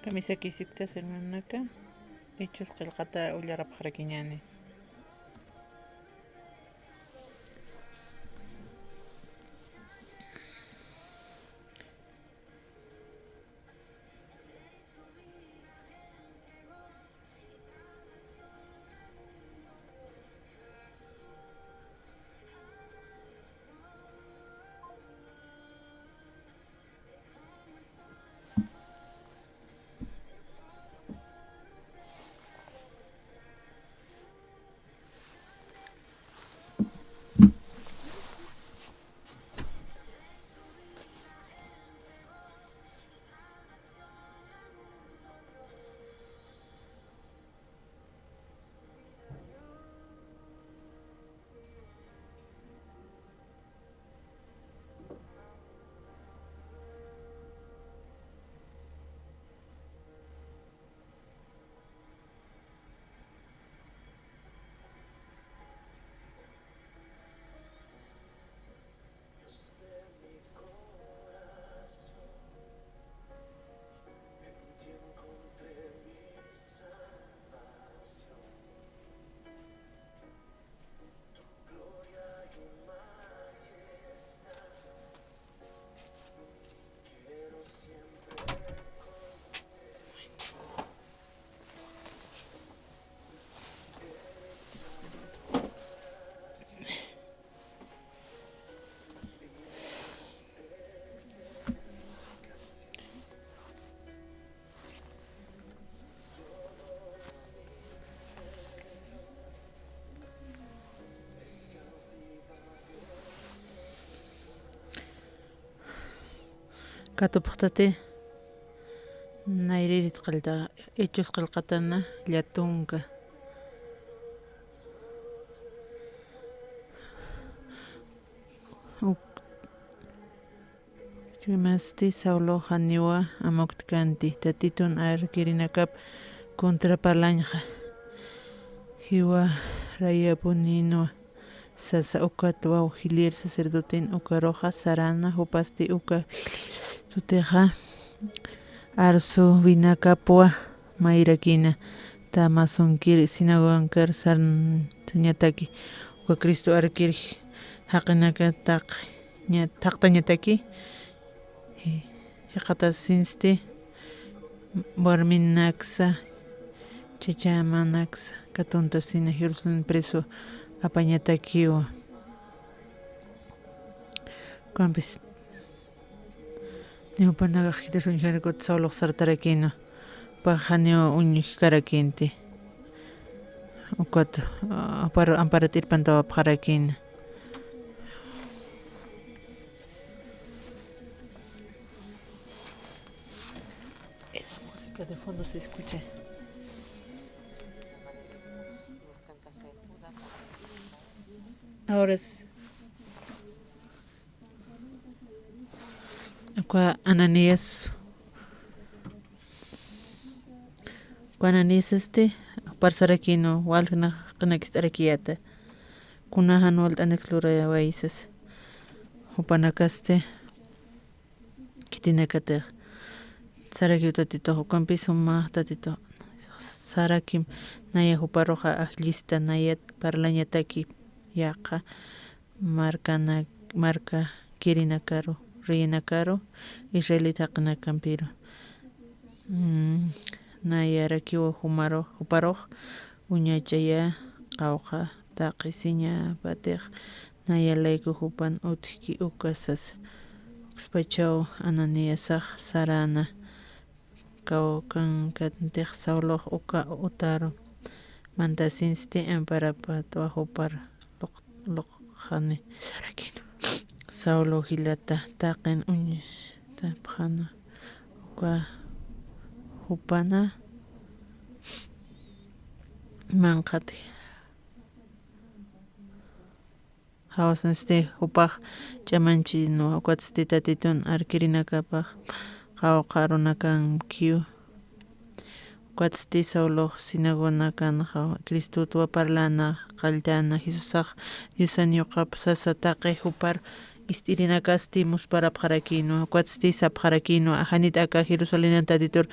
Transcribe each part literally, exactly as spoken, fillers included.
Misakisiptas hermanaka, Hechos qillqata ullarapxarakiñäni. Katupxtati nayririt qillta, Hechos qillqatana llatunka. Uk-, chuymasti Saulo janiwa amuktkanti, Tatitun arkirinakap contra parlañxa. Jiwarayapuninwa sasa, ukat wawji líder sacerdoten ukaruxa sarana, jupasti uka tutixa arsuwinakapwa mayrakina, tamasunkir sinagogankar sarsañataki, uka Cristo arkir jaqinaka taq-, ña-, thaqtañataki, ji-, jiqatasinsti warminaksa, chachämanaksa katuntasina Jerusalén preso apañatakiwa. Ukampis, ni jupanakax khitisuñjani, ukat Saulux sartarakïna, jupax janiw uñjkarakinti. Ukat, ah, ampar-, amparat irpantawapxarakïna. Esa música de fondo se escucha. Ahora es Uka Ananías, uka Ananías este, jupar sarakïnwa, walja jaqinakist'arakiyäta. Kuna jan walt'anaks lurawayi sasa. Jupanakasti khitinakatix sarakiw Tatitux, ukampis jumax Tatitux sarakim, naya juparuxa ajllista, nayat parlañataki yaqha markana-, markakirinakaru, reyinakaru, israelita jaqinakampiru. Mm, nayarakiwa jumaru-, juparux uñachaya qawqha taqisiñapatix, naya layku jupan utjki uka sasa. Ukspachaw Ananiasax sarana, kawkankantix Saulux uka utaru mantasinsti amparapatwa jupar luq-, luqxani. Sarakïnwa. Saulo jilata, taqin uñtapxäna uka jupana manqhati. Jawasansti jupax ch'amanchinwa, ukatsti Tatitun arkirinakapax qawqha arunakamkiw. Ukatsti Saulux sinagogakanxa Cristotwa parlana, qalltana, Jesusax Diosan yuqap sasa taqi jupar ist'irinakasti musparapxarakïnwa, ukatsti sapxarakïnwa, janit aka Jerusalenan Tatitur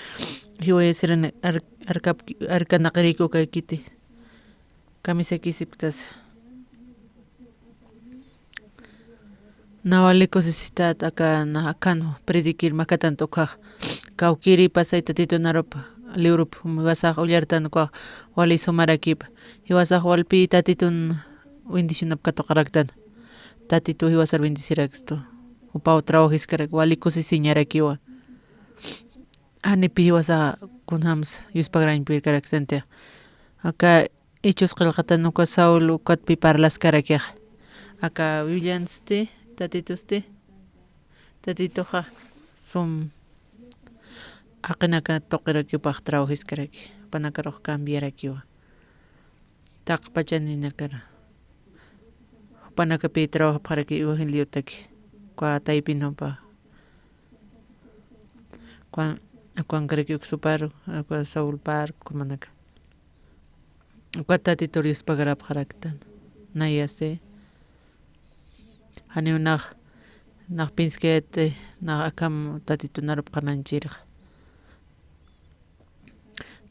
jiwayasiran ar-, arkap-, arkanaqiriki ukaykiti. Kamisakisipktasa. Na wali kusisität aka na akan predikir makatant ukhax. Kawkiri pasay Tatitun arup liwrup jiwasax ullartan ukhax wali sumarakipa. Jiwasax walpi Tatitun bendicionap katuqaraktan. Tatitu jiwasar bendicirakstu. Jupaw trabajiskarak wali kusisiñarakiwa. Janipi jiwasax kunjams yuspagarañpirkaraktanti. Aka Hechos qillqatan uka Saul ukatpi parlaskarakixa. Aka Bibliansti, Tatitusti, Tatituxa sum jaqinaka tuqirakipax trabajiskaraki, jupanakarux cambiarakiwa. Taqpachaninakara. Jupanakapi trabajapxaraki evangeliotaki. Uka taypin jupa. Juan, Juankaraki uksuparu, uka Saulpar, jumanaka. Uka Tatitur yuspagarapxaraktan. Nayasi. Janiw nax, nax pinskayati, nax akham Tatitun arup qhanañchirxa.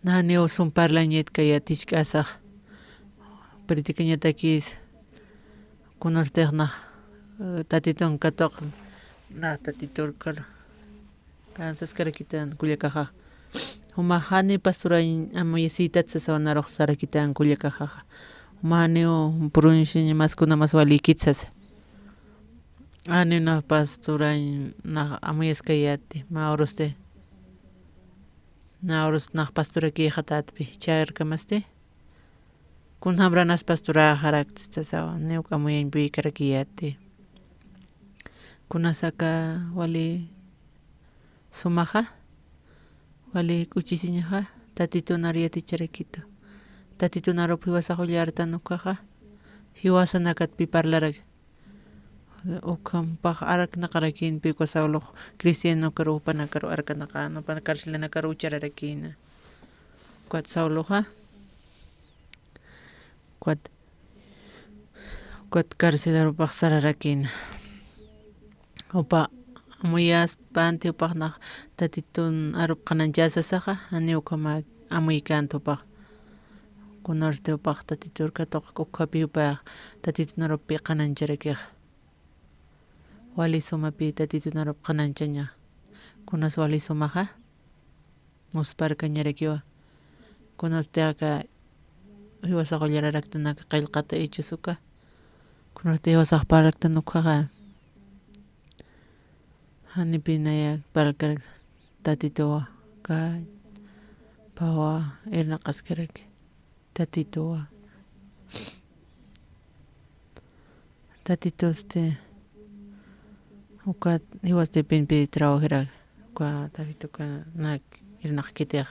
Nax janiw sum parlañit kayat jisk'asax. Predikañatakis, kunartix nax, eh, Tatitun katuq, nax Tatitur kal. Kansaskarakitan kullakaxa. Jumax jani pasturañ amuyasïtat sasaw narux sarakitan kullakaxaxa. Jumax janiw purunsiñ mas kuna mas walikit sasa. Janiw nax pasturañ nax amuyaskayäti, mä urusti. Mä urus nax pasturakïxatätpi, chayarkamasti. Kunjamranas pasturäxarakti sasaw, janiw amuyañpuykarakiyäti. Kunas aka wali sumaxa, wali k'uchisiñaxa, Tatitun ar yaticharakitu. Tatitun arup jiwasax ullartan ukhaxa, jiwasanakatpi parlarak. Ukhampax arknaqarakïnpi uka Saulux cristianokaru jupanakaru arknaqän, jupan carcelanakaru uchararakïna. Ukat Sauluxa, ukat, ukat carcelarupax sararakïna. Jupa amuyaspanti jupax nax Tatitun arup qhanañchäsasaxa, janiw ukhama amuykänti jupax. Kunarti jupax Tatitur katuq ukhapi jupax Tatitun arupi qhanañcharakixa. Wali sumapi Tatitun arup qhanañchaña. Kunas wali sumaxa. Musparkañarakiwa. Kunasti aka jiwasax ullararaktan aka qillqata Hechos uka. Kunasti jiwasax parlaktan ukhaxa. Janipi naya parlakarak Tatituwa. Ka pawa irnaqaskaraki. Tatituwa. Tatitusti ukat jiwastipinpi trabajirak, uka David uka nak irnaqkitix,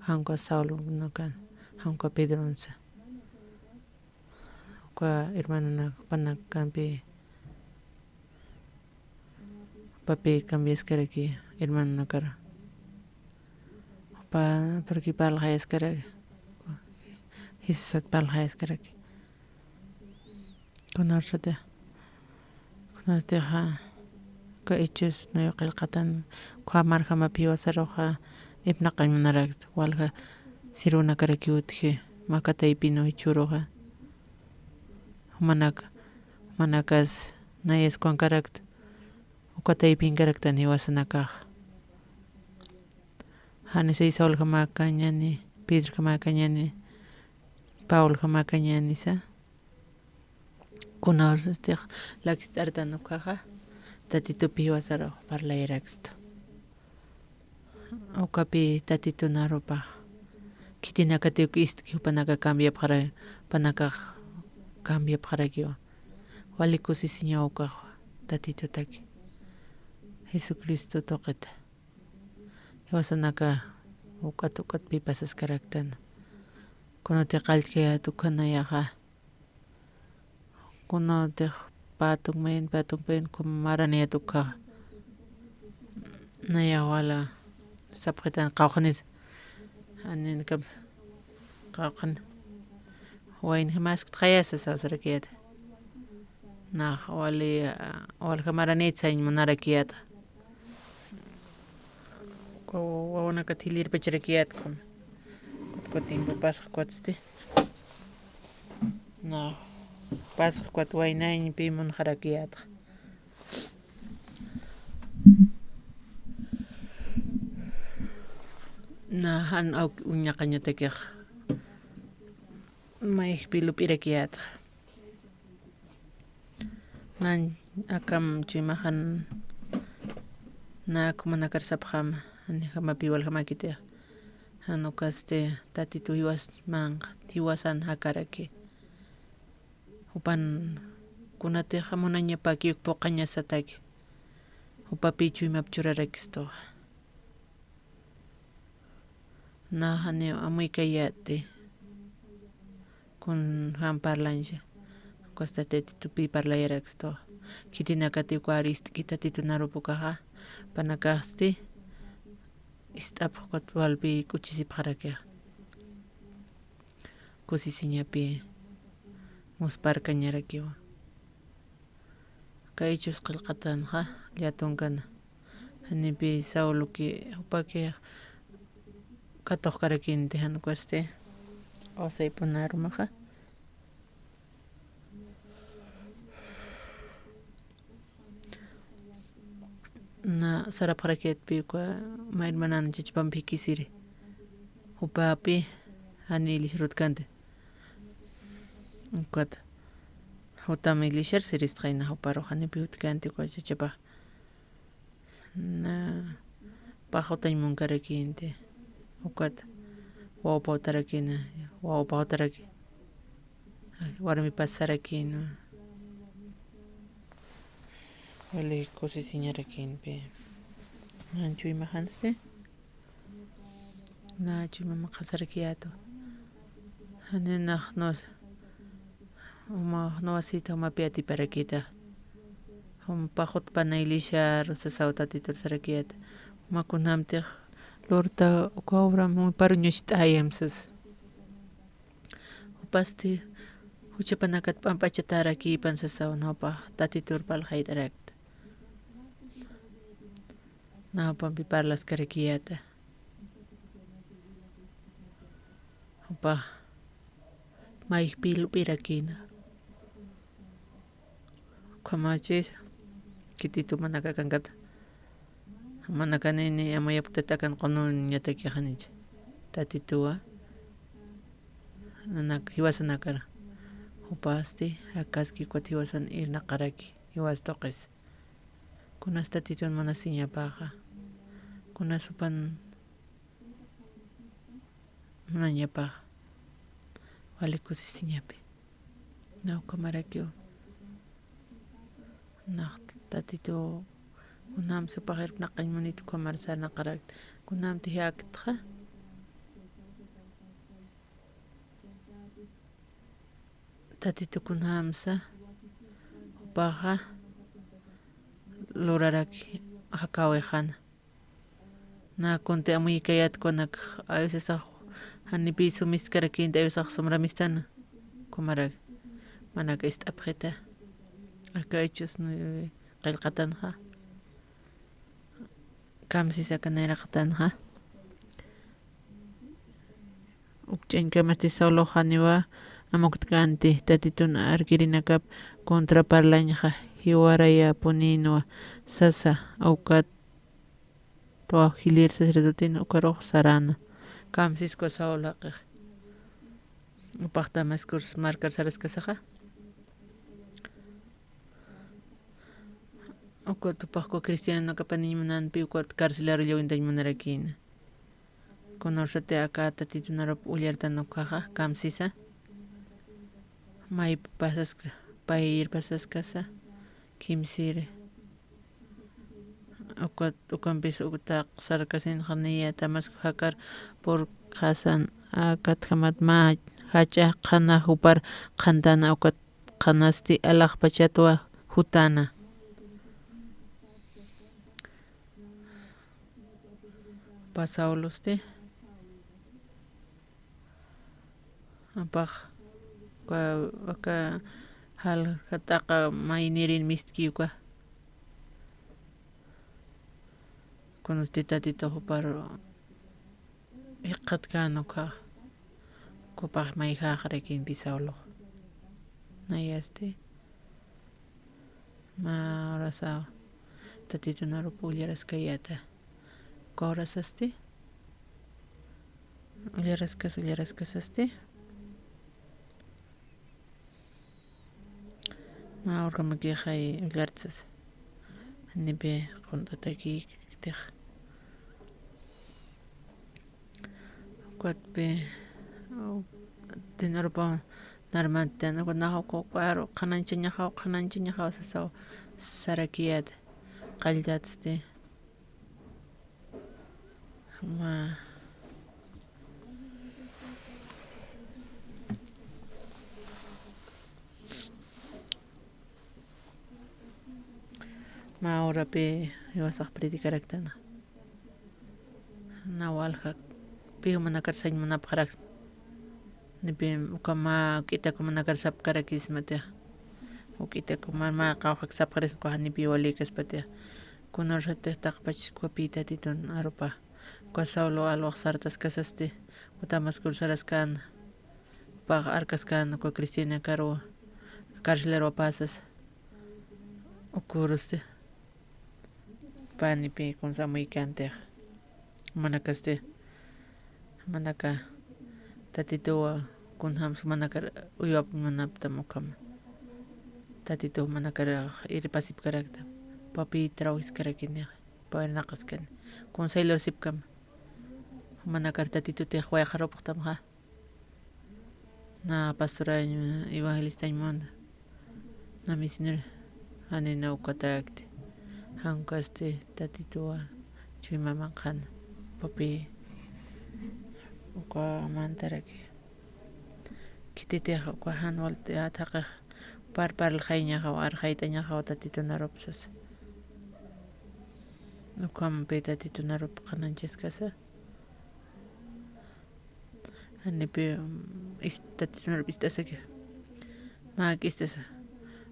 jan uka Saulo ukan, jan uka Pedronsa. Uka hermanonak panakampi papi cambiaskaraki hermanonakar. Jupa, porque parlxayaskaraki. Jesusat parlxayaskaraki. Kunarsati, kunartixa, uka Hechos nueve qillqatan, ukhamarjamap jiwasaruxa, irnaqañ munarakta, walja sirunakarak utji, mä taypin jichhüruxa. Jumanak, jumanakas nayas Juankarakta, uka taypinkaraktan jiwasanakax. Janisay Sauljamakäñäni, Pedrojamakäñäni, Pablojamakäñänisa. Kunawsastix lakist'artan ukhaxa, Tatitupi jiwasarux parlayarakstu. Ukapi Tatitun arupax. Khitinakatiw ist'ki jupanaka cambiapxara-, jupanakax cambiapxarakiwa. Wali kusisiñaw ukax Tatitutaki. Jesucristo tuqita. Jiwasanaka uk'at uk'atpi pasaskaraktan. Kunatix qallkayät ukha nayaxa. Kunatix pä tunkpayan, pä tunkpayan, ukham maraniyät ukhaxa. Nayax wala sapxitan qawqhanit. Janin kamsa. Qawqhan. Wayn jamaskta jayasa sasarakiyät. Nax wali, ah, walja maranït sañ munarakiyäta. Waw-, wawanakat jilïrpacharakiyäta kuna. Kut-, kutimpi pasxkuwatsti. Nax pasxkuwat waynañpi munxarakiyäta. Na jan awk uñaqañatakix mayjpi lup'irakiyäta. Nan akam chuymaxan na kumanakar sapxama, jani jamapi waljamakiti. Jan ukasti Tatitu jiwas manq-, jiwasan jakaraki. Jupan kunatixa munañapäki uk puqañasataki. Jupapi chuymap churarakistuxa. Na janiw amuykayäti. Kunjam parlañsa. Ukasti Tatitupi parlayarakstu. Khitinakati ukar ist'ki Tatitunarup ukaxa. Jupanakaxsti ist'apxkuwat walpi k'uchisipxarakixa. Kusisiñapi muspharkañarakiwa. Kaychus qillqatanxa, llatunkana. Janipi Sauloki jupaki katuqkarakinti jan ukasti. Awsaypuna arumaxa. Na sarapxarakiyatpi uka mä hermanan chachpampi jikisiri. Jupapi jani iglesiar utkanti. Ukat jutam iglesiar siristxayna juparux janipi utkanti uka chachapax. Na pax jutañ munkarakinti. Ukat wawpa jutarakina, wawpa jutaraki. Warmipas sarakïnwa. Wali kusisiñarakïnpi. Jan chuymaxansti. Na chuyma maqasarakiyätwa. Janiw nax nusa, uma, nuwasita umapi atiparakita. Jumpax jutpana iglesiar sasaw Tatitur sarakiyäta. Uma kunjamtix lurta uka obra muy paruñucht'ayam sasa. Jupasti juchapanakat p'amp'achatarakïpan sasaw, na jupax Tatitur parlxayt'arakta. Na jupampi parlaskarakiyäta. Jupax mayjpi lup'irakïna. Ukhamachisa, khititu manaka kankapta. Manakanini amuyapktati akan qunuñatakix janicha. Tatituwa. Nanak, jiwasanakar. Jupasti, akaski ukat jiwasan irnaqaraki, jiwas tuqis. Kunas Tatitun munasiñapaxa. Kunas jupan munañapaxa. Wali kusisiñapi. Na ukhamarakiw. Nax Tatitu kunjamsa jupax irpnaqañ munit ukhamar sarnaqarakta. Kunjamti jiwaktxa. Tatitu kunjamsa jupaxa luraraki jakawixana. Na kunti amuykayät kunak a veces janipi sumiskarakinti, a veces sumramistan. Kumarak manak ist'apxita. Aka hechos nueve qillqatanxa. Kamsisa aka nayraqatanxa. Ukch'añkamasti Saulox janiwa amuktkanti, Tatitun arkirinakap contra parlañxa, jiwarayapunïnwa sasa, ukat tawaq jilïr sacerdoten ukarux sarana. Kamsiskwa Saul jaqix. Jupax Damascus markar saraskasaxa. Ukat jupax uka cristianonakapaniñ munanpi ukat carcelaru llawintañ munarakïna. Kunawsati aka Tatitunarup ullartan ukaxa kamsisa. Maypi pasaskasa, payir pasaskasa, kimsiri. Ukat, ukampis uktaq sarkasinxa niya Damasco jakar purqasan, akatjamat mä jach'a qhana jupar qhantana, ukat qhanasti alaxpachatwa jutana. Jupa Saulosti. Apax, aka, aka Jalja t'aqa maynirin mistki uka. Kunasti Tatitux jupar jikxatkän uka. Ukapax mayjäxarakinpi Saulux. Nayasti. Mä urasa Tatitun arup ullaraskayäta. Uka urasasti. Ullaraskas, ullaraskas sasti. Mä urkamakixay ullartsas. Janipi qunt'atakiktix. Ukatpi, u-, tin arupaw narmantitan, ukat naxaw ukaru qhananchañaxaw, qhananchañaxaw sasaw sarakiyät, qalltatsti. Mä. Mä urapi jiwasax predicaraktana. Na walja, pi jumanakar sañ munapxarak. Nipi uka mä juk'ita jumanakar sapkarakismatixa. Juk'ita juman mä qawqhak sapxarisma ukaxa nipi walïkaspatixa. Kunarsatix taqpach ukapi Tatitun arupa. Uka Saulo alwax sartaskasasti, uka Damascor saraskän, jupax arkaskän, uka cristianakaruw, carceleruw pasas, uka urusti. Panipi kunsa amuykäntixa. Jumanakasti, jumanaka Tatituwa kunjams jumanakar uywap munaptam ukhama. Tatituw jumanakar irpasipkarakta. Jupapi trabajiskarakinixa. Jupaw irnaqaskani. Kunsa aylurasipkama. Jumanakar Tatitutix wayxarupxtamxa. Na pastorañ, evangelistañ munda. Na misionero, janina ukatakti. Jan ukasti Tatituwa chuymaman qhana. Jupapi uka mantaraki. Khititix uka jan walt'at jaqixa. Jupax parlxayañaxaw, arxayt'añaxaw Tatitun arup sasa. Ukhampi Tatitun arup qhananchaskasa. Janipi, mm, ist-, Tatitun arup ist'asaki. Mä juk'a ist'asa.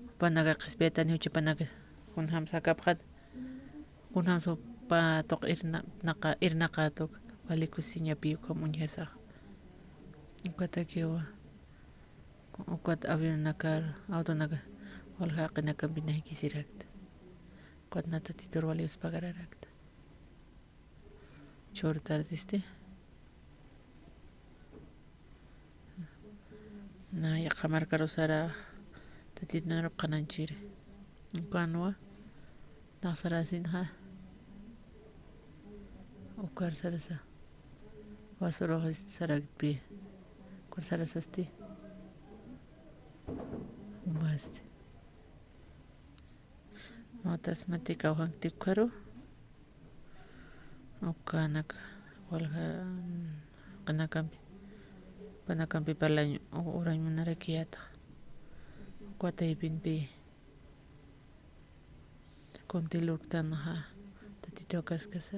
Jupanaka qhispiyatani juchapanaka. Kunjams jakapxat. Kunjams jupa tuq irna-, naqa-, irnaqat uk. Wali kusiñapi ukham uñjasax. Ukatakiwa. Ukat avionakar, autonaka, walja jaqinakampi na jikisirakta. Ukat na Tatitur wali uspagararakta. Churtartisti. Na yaqha markaru sara Tatitun arup qhananchiri. Ukanwa. Nax sarasinxa. Ukar sarasa. Wasurux saraktpi. Ukar sarasasti. Umasti. Notas mati kawjankti ukharu. Ukanak walja qinakampi. Panakampi parlañ u-, urañ munarakiyätax. Uka taypinpi. Kunti lurktanxa Tatitu akaskasa.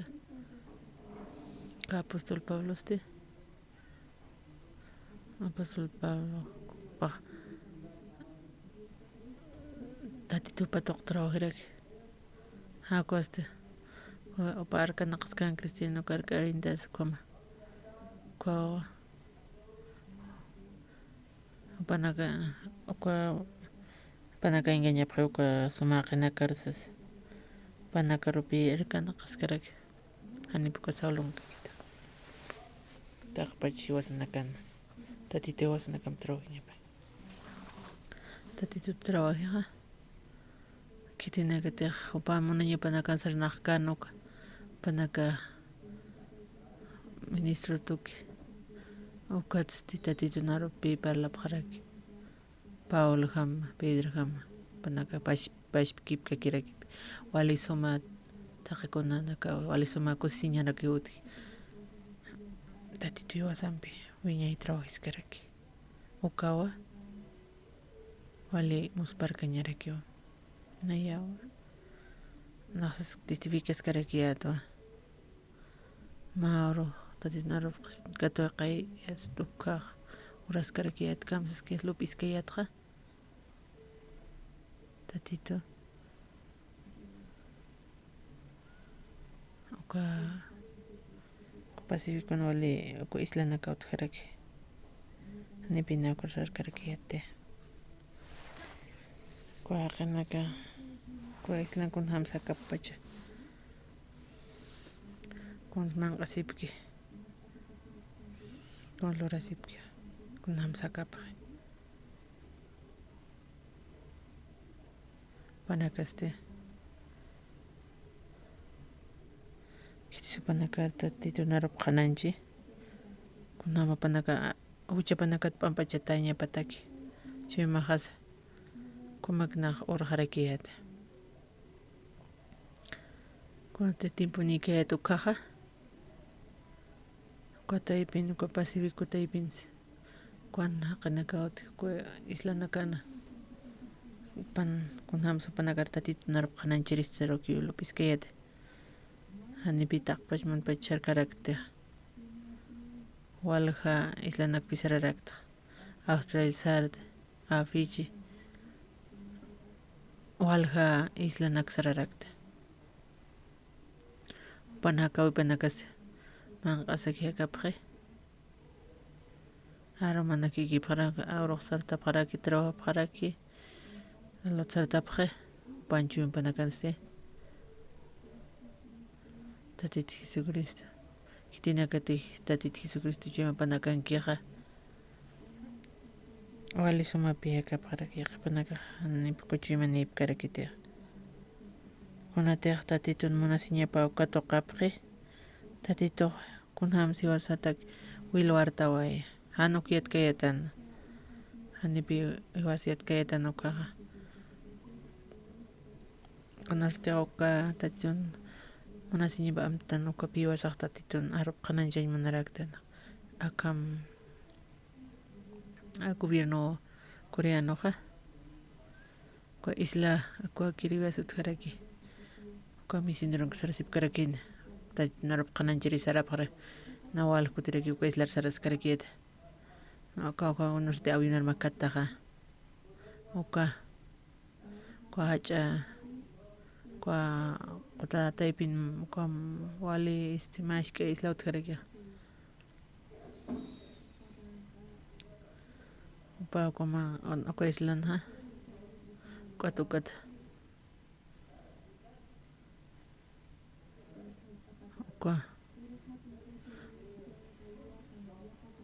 Uka apóstol Pablosti. Apóstol Pablo, pax, Tatitupa tuq trabajiraki. Jakusti, upa arkanaqaskan cristiano karkarintas ukhama. Uka, upanaka, uka, upanaka engañapxi uka suma qinakar sas. Upanakarupi arkanaqaskaraki. Janipi uka Saulon kakita. Taqpach jiwasanakan. Tatitu jiwasanakam trabajiñapa. Tatitu trabajixa. Khitinakatix jupa munañapanakan sarnaqkan uka. Panaka ministro tuki. Ukatsti Tatitun arupi parlapxaraki. Paulojama, Pedrojama, panaka pash-, pashpkipkakirakipi. Wali suma, taqi kunanaka, wali suma kusisiñarakiw utji. Tatitu jiwasampi, wiñay trabajiskaraki. Ukawa, wali musparkañarakiw. Nayawa, naxsas testificaskarakiyätwa. Mä uru, Tatitun arux katuqay, yast ukhax, uraskarakiyät, kamsaskis lup'iskayätxa. Tatitu. Uka, uka Pacífico wali, uka islanaka utjaraki. Janipina uka sarkaraki yati. Uka jaqinaka, uka islan kunjams jakappacha. Kuns manq'asipki. Kuns lurasipki. Kunjams jakapxi. Panakasti. Khitisupanakar Tatitun arup qhananchi. Kunjamapanaka, juchapanakat p'ampachatañapataki. Chuymaxasa. Kumaknax urxarakiyata. Kunati tiemponikayat ukkhaxa. Uka taypin, uka Pacífico taypinsi. Ukan jaqinakawti, uka islanakana. Pan, kunjams jupanakar Tatitun arup qhananchirista sarukiw lupiskayati. Janipi taqpach munpach sarkarakti. Walja islanakpi sararakti. Australia sarti, a Fiji. Walja islanak sararakti. Jupan jakawipanakasti manq'asaki jakapxi. Arumanakikipxaraki, arux sartapxaraki, trabajapxaraki, lut sartapxi, jupan chuympanakansti. Tatit Jesucristo. Khitinakatix Tatit Jesucristo chuymapanakankixa. Wali sumapi jakapxaraki, yaqhipanakax janipi kuchuymanïpkarakitixa. Kunatix Tatitun munasiñapaw katuqapxi, Tatitux kunjams jiwasatak wilwartawaya. Jan uk yatkayätan. Janipi jiwas yatkayätan ukaxa. Kunasti uka Tatitun munasiñapa amtan, ukapi jiwasax Tatitun arup qhananchañ munaraktan. Akham, a gobierno coreanoxa. Uka isla, uka Kiribati utjaraki. Uka misioneronka sarasipkarakina. Tatitun arup qhananchiri sarapxara. Nawal kutiraki uka islar saraskarakiyata. Uka, uka unusti avionar makataxa. Uka, uka jach'a, uka quta taypin, uka wali, este, mask'a isla utjarakixa. Upa, uka ma, uka islanxa. Ukat, ukat. Uka,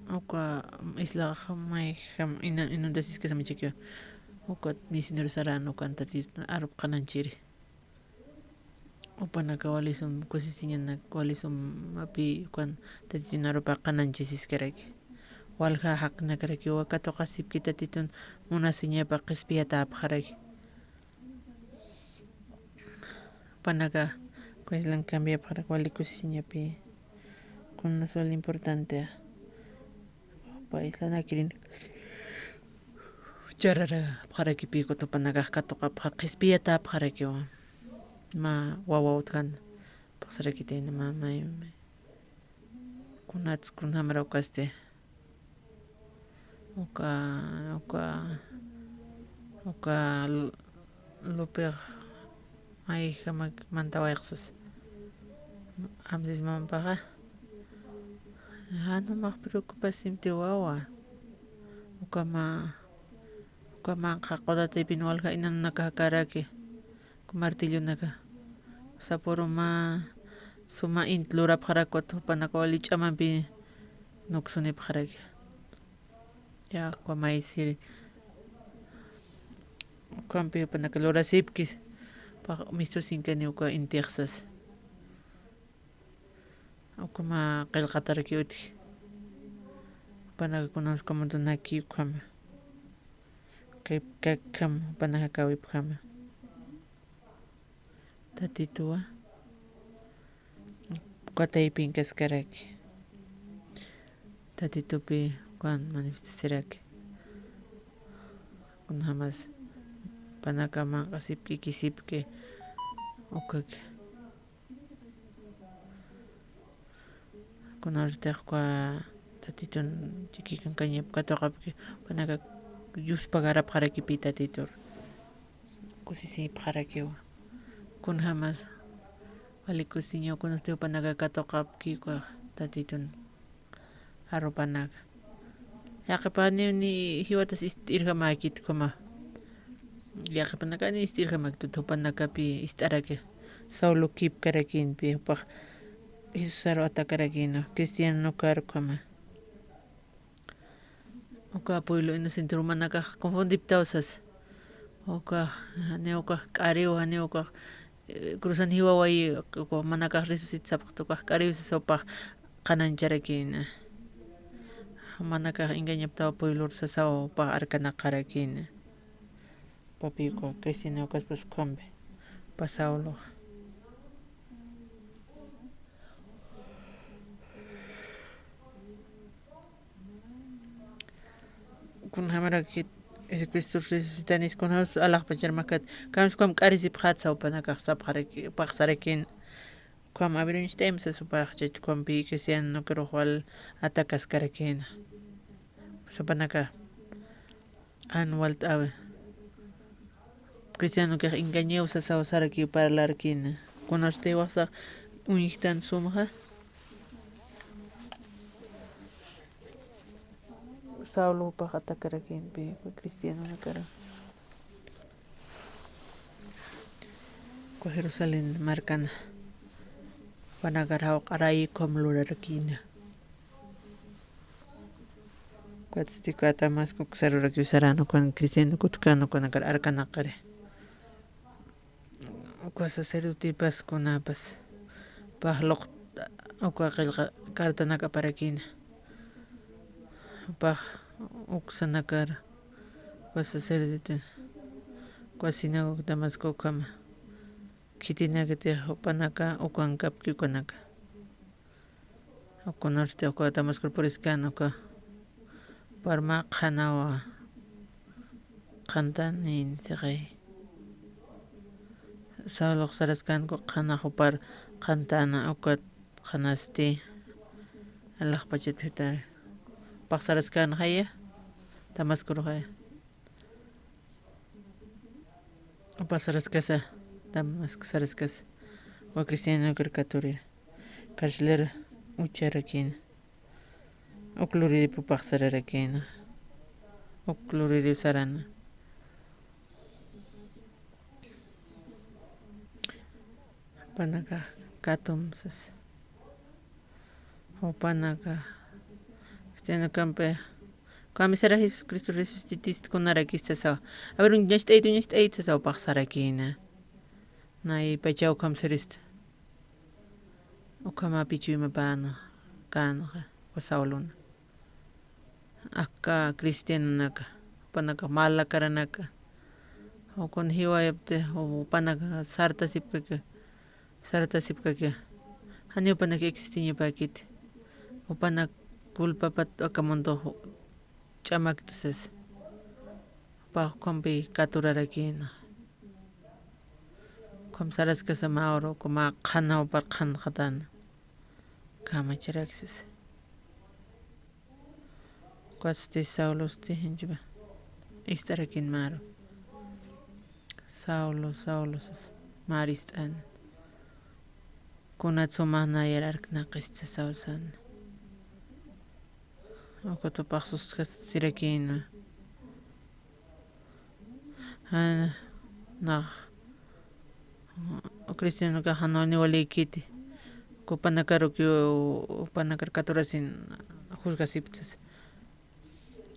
uka islaxa mayjam ina, inundasiskasamachakiwa. Ukat misionero saran ukan Tatitun arup qhananchiri. Jupanaka wali sum kusisiñanak, wali sumapi ukan Tatitun arup qhananchasiskaraki. Walja jaqinakarakiwa katuqasipki Tatitun munasiñapa qhispiyatäpxaraki. Jupanaka, uka islan cambiapxaraki wali kusisiñapi. Kunas wali importante. Upa islanakirin chararapxarakipi, ukat jupanakax katuqapxa qhispiyatäpxarakiwa. Mä wawa utjan. Phuqsarakitayna mä, mä, mä. Kunats, kunjamara ukasti. Uka, uka, uka L-, Lupix mayjamak mantawayxsas. Amsis mampaxa. Jan jumax preocupasimti wawa. Uka mä, uka mä qhaqudatipin walja inanunakax karaki. Martillonaka. Sapuru mä suma int lurapxarakut, jupanaka wali ch'amampi nuksunipxaraki. Yaqwa maysiri. Ukhampi jupanaka lurasipkis. Paq-, mistusinkani uka intixsas. Ukhama qillqataraki utji. Jupanaka kunas ukhama tunaki ukhama. Kay, kakham, jupanaka kawipjama. Tatituwa. Uka taypin kaskaraki. Tatitupi ukan manifestasiraki. Kunjamas jupanaka manq'asipki, kisipki, ukaki. Kunartix uka Tatitun chikikankañap katuqapki, jupanaka yuspagarapxarakipi Tatitur. kusisipxarakiwa. Kunjämas wali kusiñaw, kunasti jupanaka katuqapki ukax Tatitun arropanaka. Yaqhipanakax ni jiwatas ist'irjamäkit ukhama. Yaqhipanakax ni ist'irjamäkit, jupanakapi ist'araki. Saulo kipkarakïnpi, jupax Jesusaru atakarakïna, cristianokar ukhama. Uka pueblo inocente umanakax confundiptaw sas. Uka, janiw ukax k'ariw, janiw ukax, eh, cruzan jiwawayi, uka manakax resucit sapxta, ukax k'ariw sasa jupax qhanañcharakïna. Manakax engañaptaw pueblor sasaw jupax arkanaqarakïna. Papi uka cristianokaspas ukhampi, pasawluxa. Kunjamarakit Jesucristo resucitanis, kunjamas alaxpacharmakat, kamsa ukham k'arisipxätsa jupanakax sapxaraki, paxsarakïna. Ukham aviruñcht'ayma sasa jupax, chach ukhampi cristianokarux wal atakaskarakïna. Jupanakax jan walt'äwi. Cristianokax engañaw sasaw sarakiw parlarakïna. Kunasti jiwasax uñjtan sumxa. Saulo jupax atakarakïnpi cristianonakar. Uka Jerusalén markan jupanakar jawq'arayi ukham lurarakïna. Ukatsti uka Damasco sarurakiw saran, ukan cristiano kutkän ukanakar arkanaqiri. Uka sacerdotepas kunapas, jupax luqta uka qillqa cartanak aparakïna. Jupax uksanakar, uka sacerdote, uka sinagoga Damasco ukhama, khitinakatix jupanaka ukankapki ukanaka. Kunasti uka Damascor puriskän uka, jupar mä qhanawa qhantänin siqay. Saulox saraskän uka qhanax jupar qhantäna, uka qhanasti alaxpachat jutar. Jupax saraskän jaya, Damascor jaya. Jupax saraskasa, Damasco saraskasa, uka cristianokar katurira. Carcelar ucharakïna. Uk luririp jupax sararakïna. Uk luririp sarana. Jupanakax katum sasa. Jupanakax cristianokampi, kamisara Jesucristo resucitist kunarakista sawa. A ver, uñacht'ayt, uñacht'ayt sasaw paxsarakïna. Nay pachaw ukham sirista. Ukhamapi chuymapäna känxa, uka Saulona. Aka cristianonaka, jupanaka mä lakaranaka, ukun jiwayapti, jupanaka sartasipkaki, sartasipkaki. Janiw jupanak existiñapäkiti. Jupanak culpapat aka mundo ch'amakta sasa. Jupax ukhampi katurarakïna. Ukham saraskasa mä uru, uka mä qhanaw jupar qhanxatäna. Kamacharak sasa. Ukatsti Saulosti janchipa ist'arakïn mä uru. Saulo, Saulo sasa, mä uru ist'an. Kunat sumax nayar arknaqista sasaw san. Ukat jupax sustjasirakïna. Jan, nax, cristianokax jan wali walïkiti. Jupanakarukiw, jupanakar katurasin juzgasipta sasa.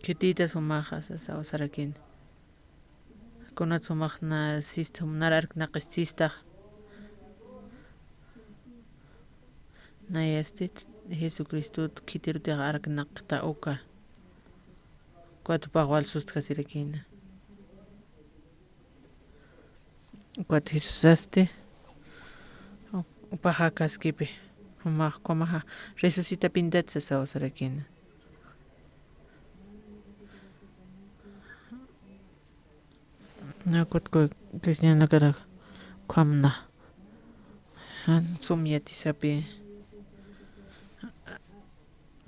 Khitïta sumaxa sasaw sarakïna. Kunat sumax na sista, nar arknaqis sistax. Nayasti Jesucristot khitirutix arknaqta uka. Ukat jupax wal sustjasirakïna. Ukat Jesusasti jupax jakaskipi, jumax ukhamaxa resucitapintat sasaw sarakïna. Ukatku cristianokarak ukhamna jan sum yatisapi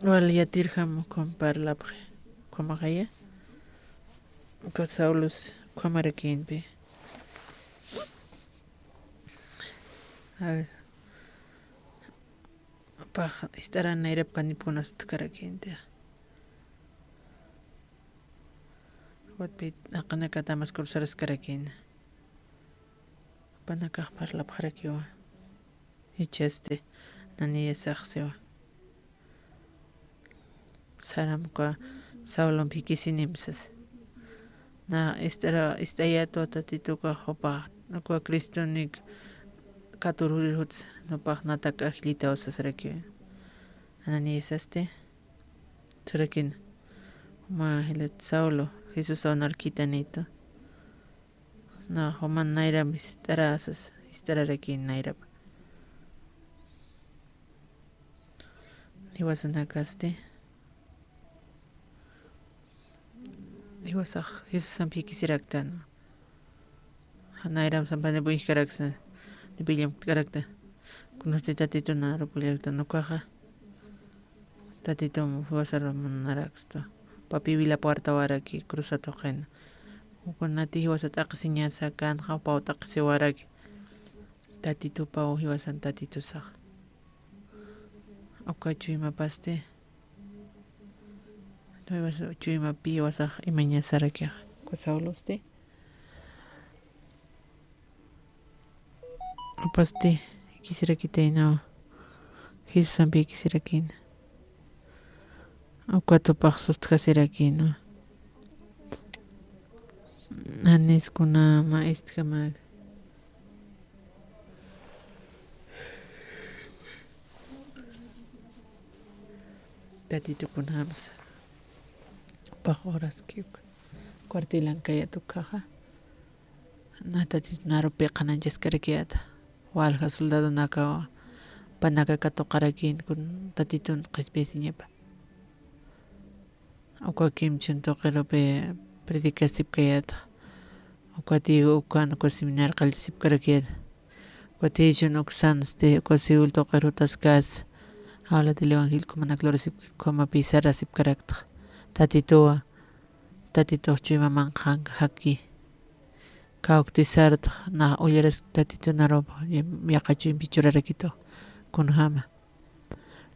wal yatirjam ukham parlapxi, ukhamaxaya. Ukat Saulos ukhamarakïnpi. A ver. Pax, ist'aran nayrap kanipkunas utjkarakinti. Watpit aqinakatamas cruzaraskarakina. Jupanakax parlapxarakiwa. Jichhasti Ananiasax siwa. Saram uka Saulomp jikisinim sasa. Na ist'ara, ist'ayätwa Tatitu uka jupa, uka Cristonik katururuts, jupax natak ajllitaw sasarakiwa. Ananiasasti. Sarakina. Juma jilat Saulo, Jesusaw nar khithanïtu. Na, juman nayram ist'ara sasa, ist'ararakin nayrap. Jiwasanakasti. Jiwasax Jesusamp jikisiraktan. Nayram sampa ni puñjkaraksa, ni pillamtkarakta. Kunasti Tatitun arupullaktan ukaxa. Tatitum jiwasaru munarakstu. Papi wila puertawaraki cruzat juqina. Kunati jiwasa t'aqhisiñasa kanxa, jupaw t'aqhisiwaraki. Tatitupaw jiwasan Tatitusax. Uka chuymapasti. Jiwasa chuymapi jiwasax imañasarakixa. Uka Saulosti. Jupasti, jikisirakitaynawa. Jesusampi jikisirakina. Ukat jupax sustjasirakina. Anis kunama ist'kamaga. Tatitukunamsa. Jupax horaski uka. Cuartilan kayät ukkhaxa. Na Tatitun arupi qhanañchaskarakiyäta. Walja soldadonakawa, jupanaka katuqarakin kun Tatitun qhispiyasiñapa. Uka kimchhun tuqirupi predicasipkayäta. Ukati ukan uka seminar qallchasipkarakiyäta. Ukati jichhun uksansti, uka Seúl tuqir jutaskas, habla del evangelio, ukhamanaka lurasipki, ukhamapi sarasipkarakta. Tatituwa, Tatitux chuyma manqhanka jaki. Kawktisartx, nax ullarask Tatitun arup, yaqha chuympi churarakitux, kunjama.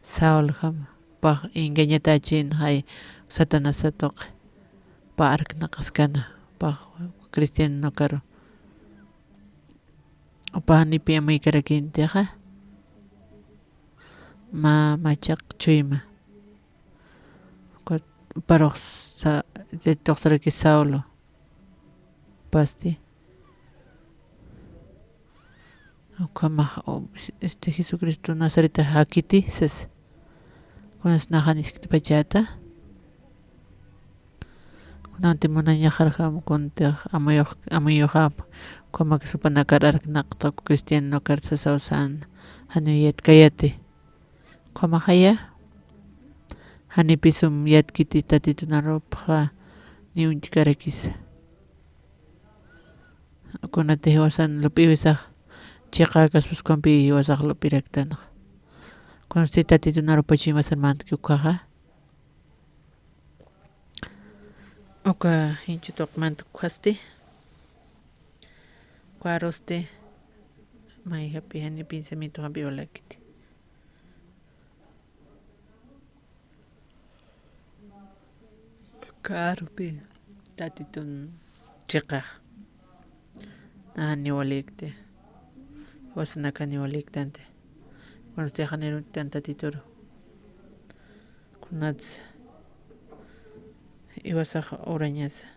Sauljama, pax engañatachin jay Satanasa tuqi, pa arknaqaskana, pax cristianokaru. Upa janipi amuykarakintixa, mä machaq chuyma. Ukat, uparux sa-, tuqsaraki Saulo. Pasti. Ukhamax, este, Jesucristo Nazareta jakiti, sas. Kunas naxaniskta pachata. Kunanti munañaxarjam, kuntix amuyux, amuyuxap, ukhamak jupanakar arknaqta, cristianokar sasaw san, janiw yatkayati. Ukhamaxaya, janipisum yatkiti Tatitun arupxa, ni uñtkarakisa. Kunati jiwasan lup'iwisax, chiqakaspus kumpi jiwasax lup'iraktanxa. Kunasti Tatitun arupachu imasan mantki ukhaxa. Uka jinchutuq mantukuxasti, ukarusti, mayjapi jani pensamiento jampi ulakiti. Karupi Tatitun chiqa. Nani walikti. Wasanakani waliktanti. Kunasti janirutan Tatituru. Kunats iwasax urañasa.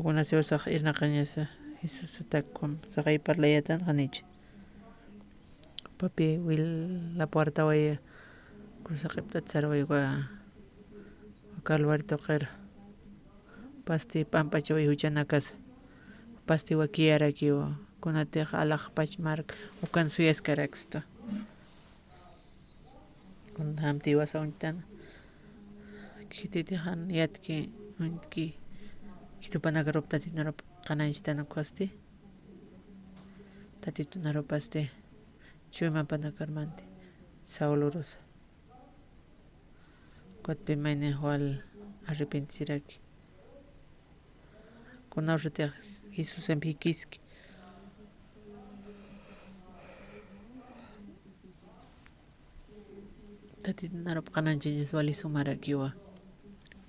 Kunas iwasax irnaqañasa. Jesús atakum saqay parlayatan janicha. Papi wil la puerta waya. Kusa qipt'at sarway wa Calvario tuqir. Pasti p'amp'achaway juchanakasa. Pasti wakiyarakiwa. Kunatix alaxpach mark ukan suyaskaraksta. Kunjamti iwasa uñtana. Khititix jan yatki uñtki. Khitupanakaruptati narup qanañchtana ukhasti. Tatitun arupasti. Chuymapanakarmanti. Saulorusa. Ukatpi mayni wal arrepentisiraki. Kunawsatix Jesusampi jikiski. Tatitun arup qananchañas wali sumarakiwa.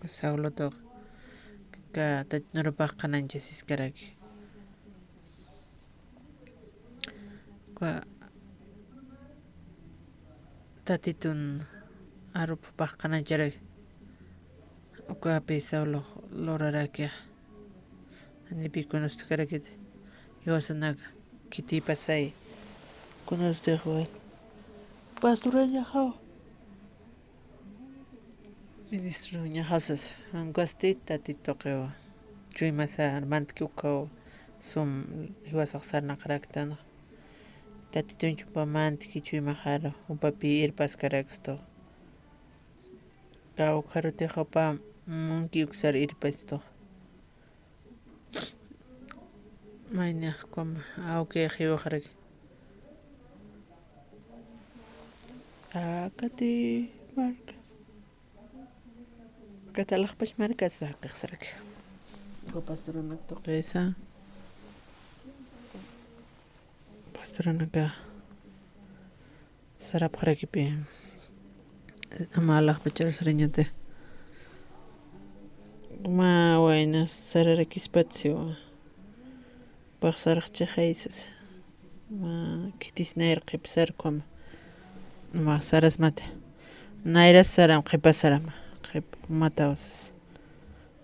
Saulotuq ka Tatitun arupax qananchasiskaraki. Uka Tatitun arupax qanancharak. Ukapi Saulox lurarakix. Janipi kunustkarakit jiwasanaka khitipasay. Kunustix wal. Pastorañaxaw. Ministroñaxasas, jan ukasti Tatituqiw chuymasa armantki ukaw sum jiwasax sarnaqaraktan. Tatitun chumpa mantki chuymaxaru, jupapi irpaskarakstu. Ka ukharutix jupa munki uksar irpastu. Mayniq ukham awkix jiwxaraki. Akati marka. Aka Alaxpach markasa jaqix saraki. Uka pastoranak tuqisa. Pastoranaka sarapxarakipi. Ama Alaxpachar sarañati. Mä wayna sararakispat siwa. Pax sarxchixay sasa. Mä khitis nayr qhipsar ukhama. Mä sarasmati. Nayras saram qhipasaram. Qhip mataw sasa.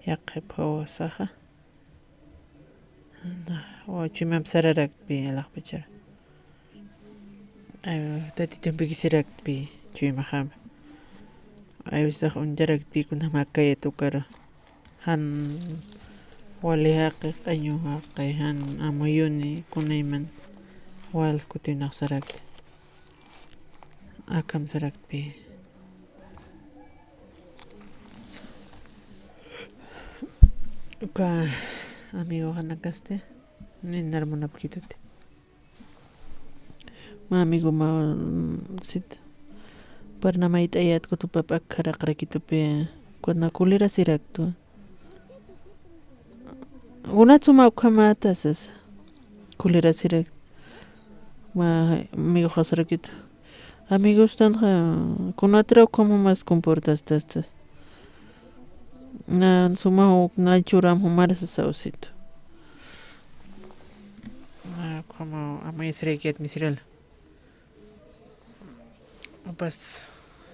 Yaqhip jawasaxa. Na, waw, chuymamp sararakpi Alaxpachar. Ay, Tatitumpikisirakpi chuymaxam. Ay, wisax uñtaraktpi kunjam jakayat ukaru. Jan wali jaqi, q'añu jaqi, jan amuyuni, kunayman wal kutiwinax sarakti. Akham saraktpi. Uka amigoxanakasti ninar munapkituti. Mä amigo mä, mm, sit. Parnamayt'ayat kutupap akharaqrakitupi. Kuna kulirasiraktu. Kunatsu mä ukhamata sasa. Kulirasirak. Mä amigoxasarakit. Amigostanxa kunatra ukhama mas comportastastas. Na suma uk na churam jumar sasa usitu. Mä ukhama ama isrikit misiril. Upas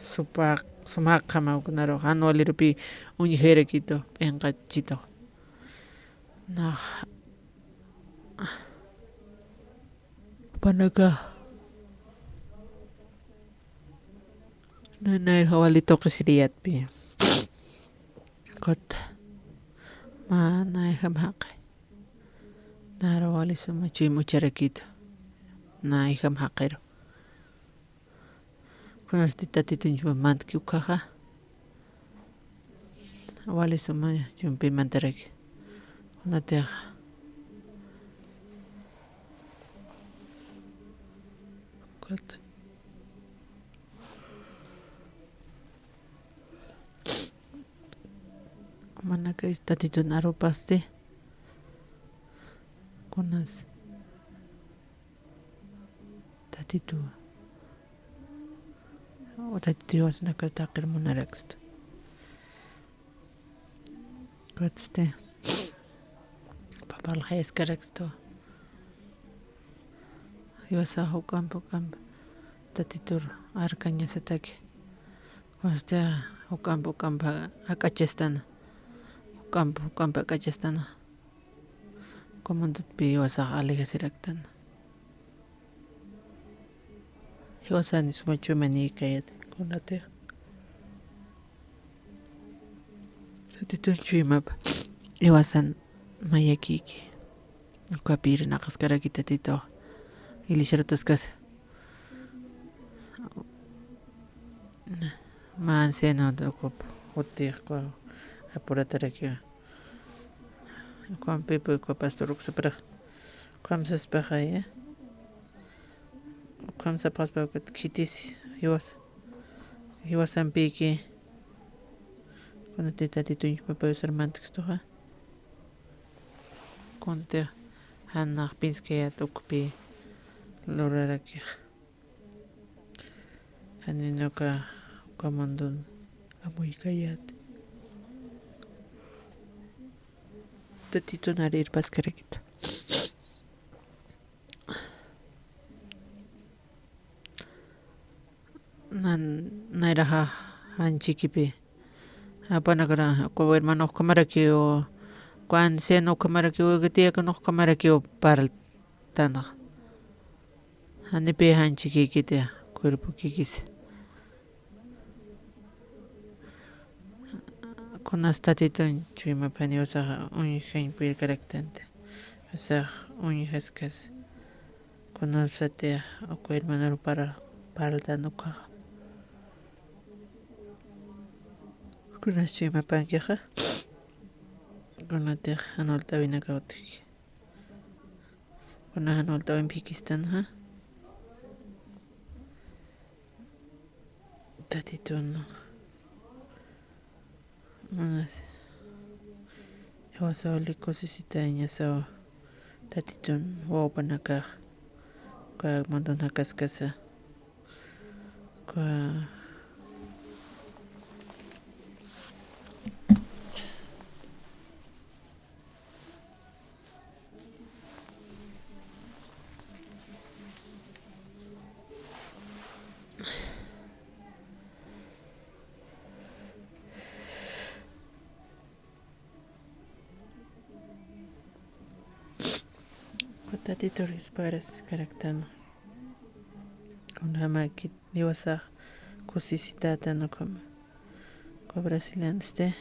sumaq, sumaq jama uknarux, jan walirupi uñjirakitu, p'inqachitu. Nax, panaka, nanayxa wali tuqisiriyatpi. Kut, mä nayjam jaqi. Nara wali suma chuymucharakitu. Nayjam jaqiru. Kunasti Tatitun chumamantki ukhaxa. Wali suma chumpimantaraki. Kunatixa. Kut. Manaka Tatitun arupasti. Kunas. Tatitu. O Tatitu jiwasanaka taqir munarakstu. Kutsti. Papal jayaskarakstu. Jiwasa juk'amp juk'amp Tatitur arkañasataki. Kutsti juk'amp juk'amp jak'achastana. Juk'amp juk'amp jak'achastana. Comundatpi jiwasax alegasiraktan. Jiwasan suma chuymanïkayat kunatix. Tatitun chuymap jiwasan mayakïki. Ukapï irnaqaskaraki Tatitux. Iglesiarutaskas. Mä anciano ukup jutix apurataraki. Ukham pipi uka pastor uksaparax. Ukham saspaxaya. Ukham sapxaspa ukat khitis jiwas. Jiwasampïki. Kunati Tatitun chumapayusar mantkstuxa. Kunati janax pinskayat ukpi lurarakix. Janin uka Uka mundun amuykayät. Tatitun ari irpaskarakita. Nan, nayraxa janchikipi. Apanakara, uka hermano ukhamarakiw, uka anciano ukhamarakiw, uka tiyakan ukhamarakiw parltanax. Janipi janchikikiti, cuerpokikis. Kunas Tatitun chuymapaniw usax uñjañ puyirkaraktanti. Usax uñjaskas. Kunasatix uka hermanor para, parltan ukaxa. Kunas chuymapankixa. Kunatix jan walt'äwinakaw utjki. Kuna jan walt'äwimp jikistanxa. Tatitun. Manas. Jiwasaw kusisitañasaw. Tatitun wawpanakax. Uka mundun jakaskasa. Uka Tatitun irpaskaraktan. Kunjamäkit jiwasax kusisitätan ukhama. Uka brasileñosti,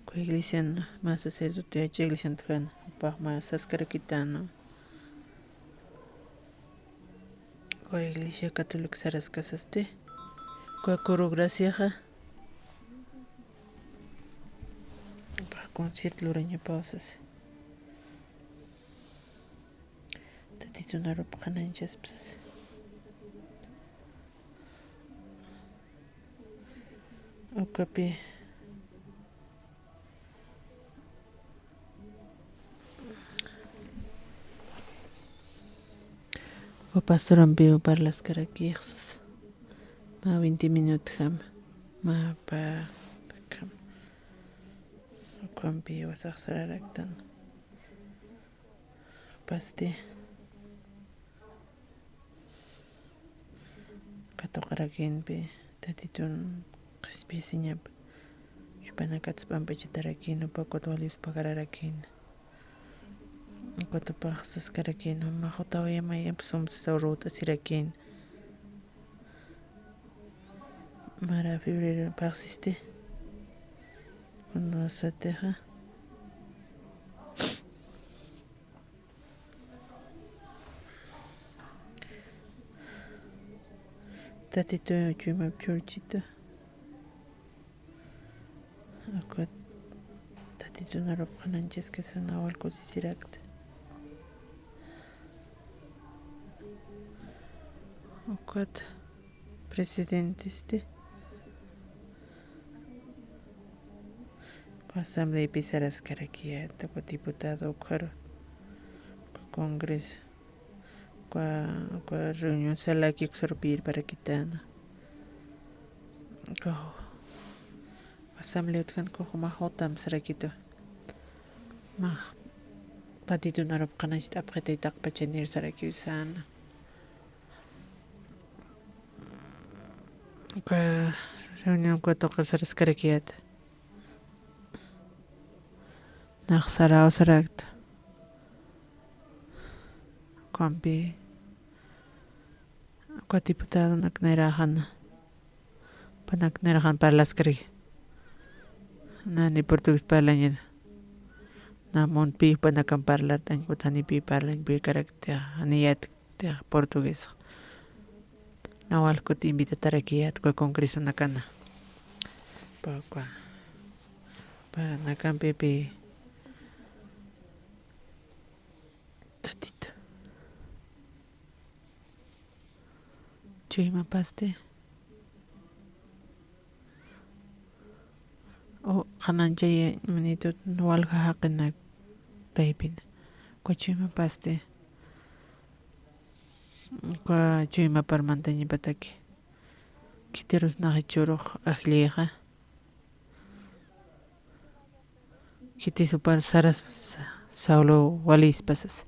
uka iglesian mä sacerdote, uka iglesian utjan, jupax mä saskarakitäna. Uka iglesia católica saraskasasti, uka coro graciaxa, jupax concierto lurañapaw sasa. Tatitun arup qhanañchaspa sasa. Ukapi uka pastorampiw parlaskarakix sasa. Mä veinte minutjam, mä pä, ukham, ukhampi jiwasax sararaktan. Pasti. Katuqarakïnpi, Tatitun qhispiyasiñap. Jupanakatsa p'ampachatarakïn, jupakat wali uspakararakïn. Jupax saskarakïn, jumax jutawayamay, sum sasaw ruwt'asirakïn. Mara febrero phaxsisti. Kunasatixa. Tatituy chuymap churchita. Ukat Tatitun arup qhanañchaskasa, nawa kusisirakta. Ukat presidentesti. Uka asambleapi saraskarakiyäta, uka diputado ukharu, uka congreso, uka, uka reunión salaki uksarupi irparakitana. Uka asamblea utjan uka jumax jutam sarakitu. Mä Tatitun arup qhanañchit apxitay taqpachanir sarakiw säna. Uka reunión uka tuqir saraskarakiyäta. Nax saraw sarakta. Ukampi uka diputadonak nayraxan, jupanak nayraxan parlaskari. Nani portugués parlañir. Namunpi jupanakan parlartañ, ukat janipi parlañ puykarakta, jani yätkta portugués. Nawa kuti invitatarakiya uka congresonakana. Pä uka, pä nakampipi Tatitu. Chuymapasti. O, qhanañchay manitut walja jaqinak taypina. Uka chuymapasti. Uka chuymapar mantañapataki. Khitirus nax jichhürux ajllixa. Khitis jupar saras, Saulo walispa sasa.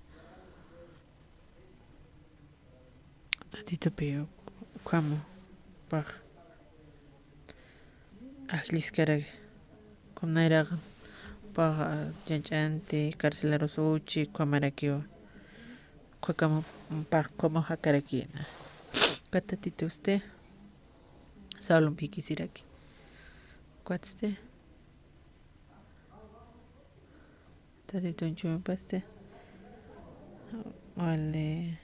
Tatitupi ukham jupax ajlliskaraki. Kunayrax jupax, ah, llank'anti, carcelarus uchi, ukhamarakiwa. Ukhakamp jupax qhumawjakarakïna. Ukat Tatitusti Saulomp jikisiraki. Ukatsti Tatitun chuymapasti wali,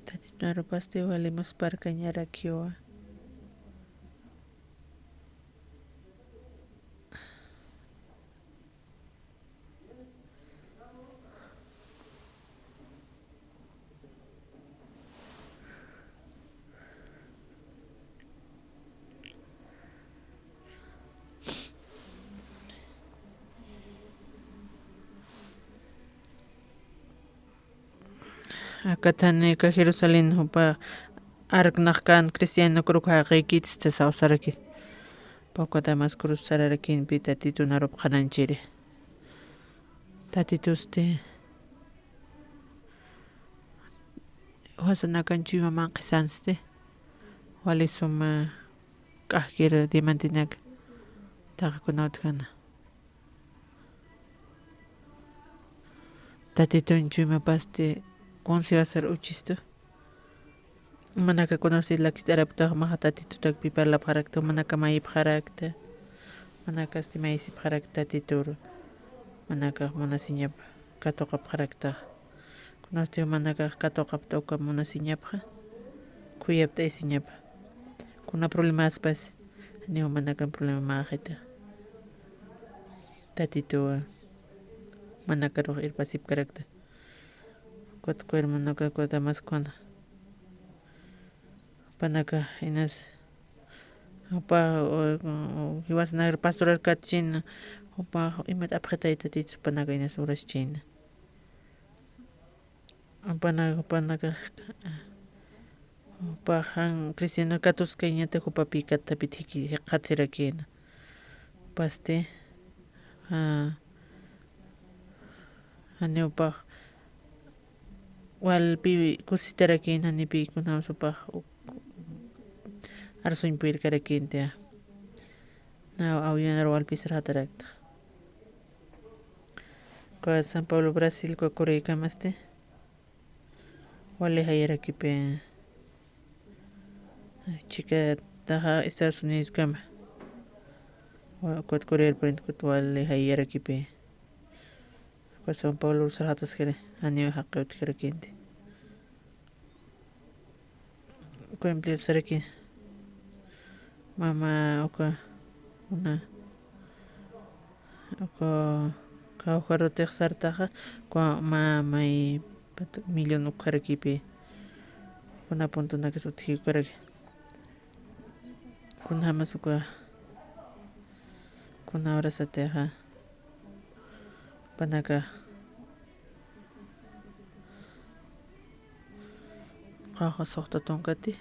Tatitun arupasti wali musparkañarakiwa. Aka thani aka Jerusalén jupa arknaqkan cristianokruxa jaqïkitsti sawsarakit. Pawka Damascorus sararakïnpi Tatitun arup qhanañchiri. Tatitusti juasanakan chuyma manqhisansti. Wali suma k'ajkir diamantinak taqi kuna utjana. Tatitun chuymapasti kunsiwasar uchistu. Manaka kunasti lakist'arapktax maxa Tatitutakpi parlapxarakta, manaka mayipxarakta, manakasti mayisipxarakta Tatituru, manakax munasiñap katuqapxaraktax. Kunasti manakax katuqapta uka munasiñapxa, khuyapt'ayasiñapa. Kuna problemaspas, janiw manakan problema mäxita. Tatituwa manakarux irpasipkarakta. Ukat uka hermanoka uka Damascona. Jupanaka inas, jupa, u, u, jiwasanakar pastorarkatchina, jupa imat apxitay Tatitu, jupanaka inas uraschina. Jupanaka, jupanaka, jupa jan cristiano katuskañata jupapi katapit jiki, jikxatsirakina. Jupasti, a, janiw jupax walpi kusisitarakïn, janipi kunjams jupax uk arsuñ puyirkarakïnti. Naw awyanar walpi sarxatarakta. Uka San Pablo Brasil uka Coreakamasti wali jayarakipi. Chikataxa Estados Unidoskama. Wa-, ukat Corea del Poniente ukat wali jayarakipi. Uka São Paulo sarxataskiri, janiw jaqi utjkarakïnti. Uka empleo saraki. Mama uka, una, uka kawkharutix sartaxa, uka mä may pat millón ukxarakipi. Kuna puntunakas utji ukaraki. Kunjamas uka, kuna horasatixa jupanaka qawqha suxta tunkati,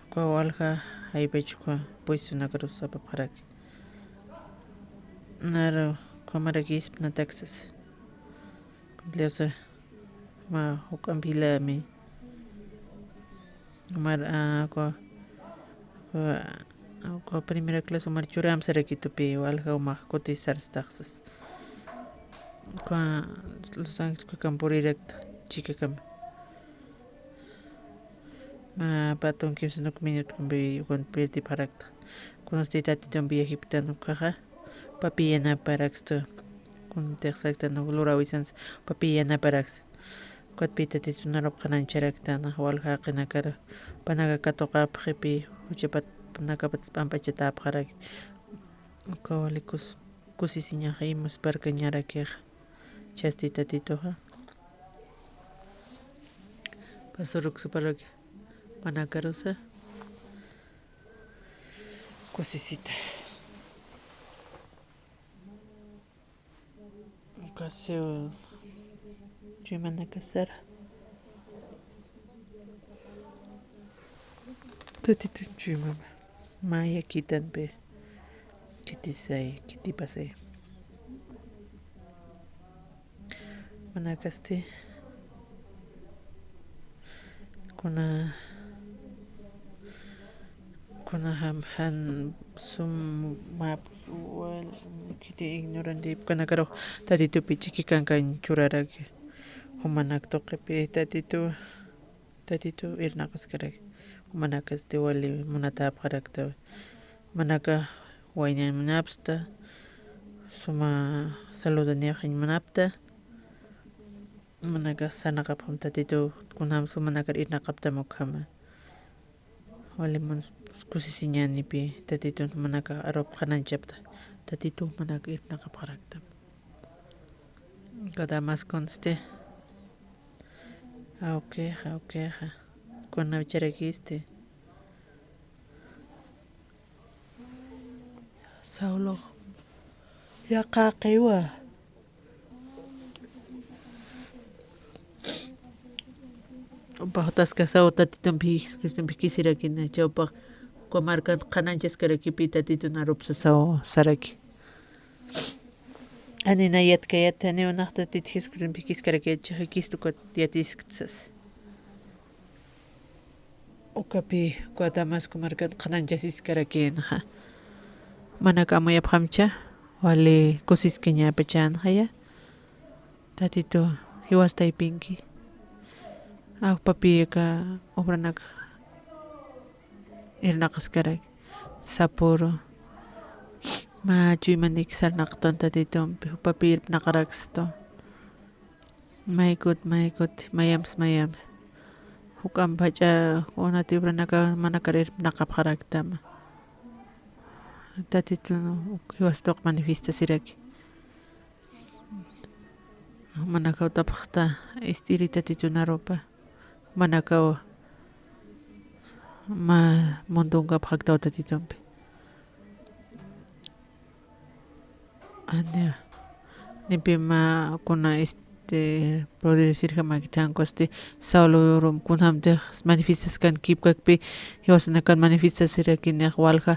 uka walja jaypach uka puestionakarusa apapxaraki. Naru ukhamaraki ispna taxas. Cumpleaños mä juk'amp jilami. Umar, a, uka, uka, uka primera clase umar churämp sarakitupi, walja umax kuti sarstax sas. Uka Los Ángeles ukakamp purirakta, chikakama. Mä patun kimsa nuk minutkampi ukan pirdipxarakta. Kunasti Tatitumpi yajipktan ukkhaxa, papi yanaparakstu. Kuntix saktan uk luräwisans papi yanaparaks. Ukatpï Tatitun arup qhanañcharakta, nax walja jaqinakar jupanaka katuqapxipi, juchapanakapat p'amp'achatäpxaraki. Uka wali kus-, kusisiñaxa, musparkañarakixa. Chasti Tatituxa pastor uksuparaki, manakarusa kusisita. Uka Seúl, Chuymanakasara. Tatitun chuymama. Maya khitanpi. Khitisay, khitipasay. Manakasti. Kuna, kuna jam, jan sum map, wal, khiti ignorante, kunakar tatitupi chiki kankan churaraki. Jumanak tuqipi tatitu, tatitu irnaqaskaraki. Jumanakasti wali munatäpxarakta. Jumanaka waynañ munapxta, suma saludanïxañ munapxta. Jumanaka sarnaqapxam tatitu, kunjam sumanakar irnaqaptam ukhama. Wali mun kusisiñänipï tatitun jumanaka arup qhanañchapxta. Tatitu jumanaka irnaqapxaraktam. Cada más conste. Awkixa, awkixa. Kuna wicharakisti. Saulo. Yaqaqiwa. Upax taskasaw tatitun phiskusinpi kisirakina, chawpax uka markan qhanañchaskarakipi tatitun arupsasaw saraki. Ani nayatkayat, ani unax tatit Jesucriston phikiskarakayat, chixa Cristo ukat yatisktsas. Ukapi, uka Damasco markat qhanañchasiskarakïnxa. Manaka amuyapxamcha, wali kusiskiñäpachänxaya. Tatitu jiwas taypinki. Awpapi aka obranak irnaqaskaraki. Sapüru. Mä chuymanik sarnaqtan tatitumpi, jupapi irnaqarakstu. Maykut, maykut, mayamps, mayamps. Juk'amp jach'a kunati obranaka manakar irnaqapxaraktama. Tatitun jiwas tuq manifiestasiraki. Manakaw tapxta ist'iri tatitun arupa. Manakaw mä mundunkapxaktaw tatitumpi. Ani, nipi mä kuna, este, puedo decir, jamakithankusti, Saulo urum kunjamtix manifestaskan kipkakpi, jiwasanakan manifestasirakinix walja,